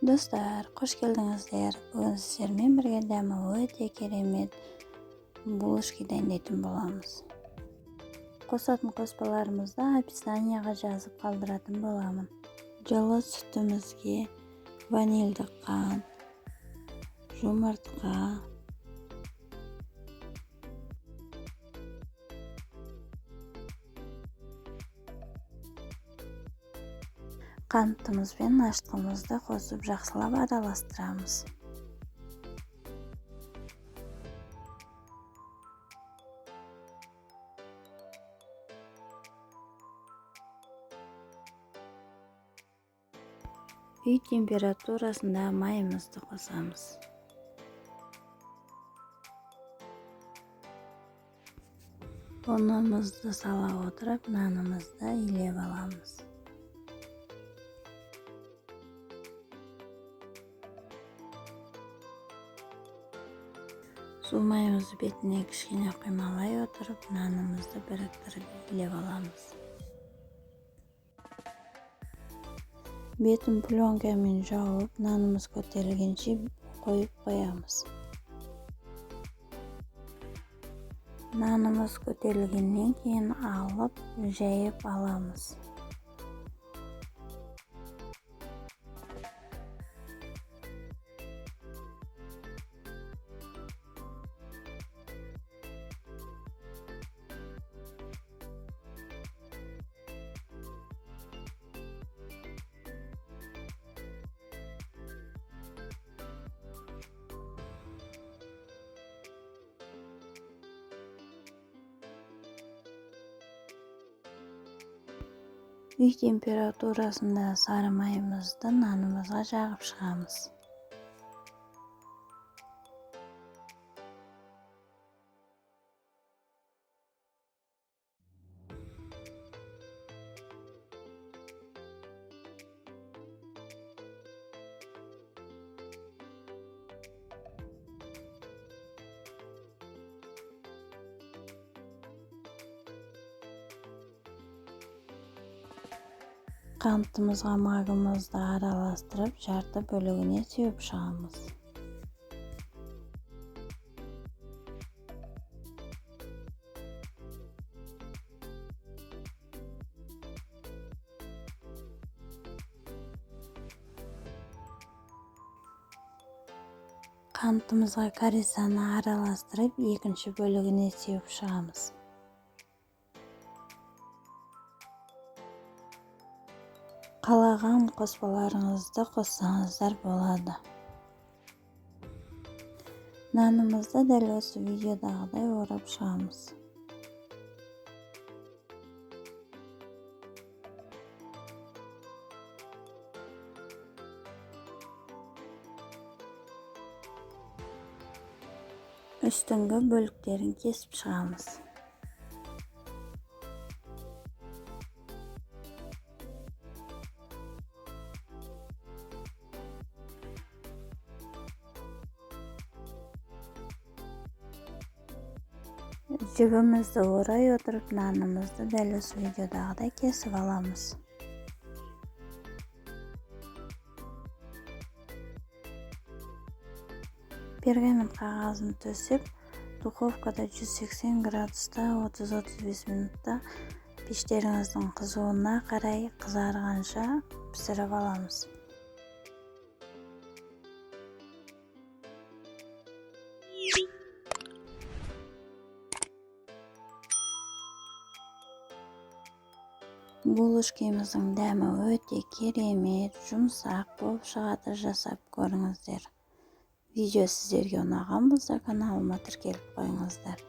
Достар, қош келдіңіздер. Бүгін сіздермен бірге дәмі өте керемет булочки дайындайтын боламыз. Қосатын қоспаларымызды описанияға жазып қалдыратын боламын. Жылы сүтімізге ванильді қант, жұмыртқа, қантымыз бен ашытқымызды қосып жақсылап араластырамыз. Үй температурасында майымызды қосамыз. Ұнымызды сала отырып, нанымызды илеп аламыз. Су майымызды бетіне кішкене құймалай отырып, нанымызды біріктіріп илеп аламыз. Бетін пленкамен жауып, нанымыз көтерілгенше қойып қоямыз. Нанымыз көтерілгеннен кейін алып, жайып аламыз. Үй температурасында сары майымызды нанымызға жағып шығамыз. Қантымызға магымызды араластырып, жарты бөлігіне сеуіп шығамыз. Қантымызға корицаны араластырып, екінші бөлігіне сеуіп шығамыз. Қалаған қоспаларыңызды қоссаңыздар болады. Нанымызды дәл осы видеодағыдай орап шығамыз. Үстіңгі бөліктерін кесіп шығамыз. Жібімізді орай отырып, нанымызды дәл осы видеодағыдай кесіп аламыз. Пергамент қағазын төсеп, духовкада 180 градуста 30-35 минутта пештеріңіздің қызуына қарай қызарғанша пісіріп аламыз. Булочкеміздің дәмі өте керемет, жұмсақ болып шығады, жасап көріңіздер. Видео сіздерге ұнаған болса, каналыма тіркеліп қойыңыздар.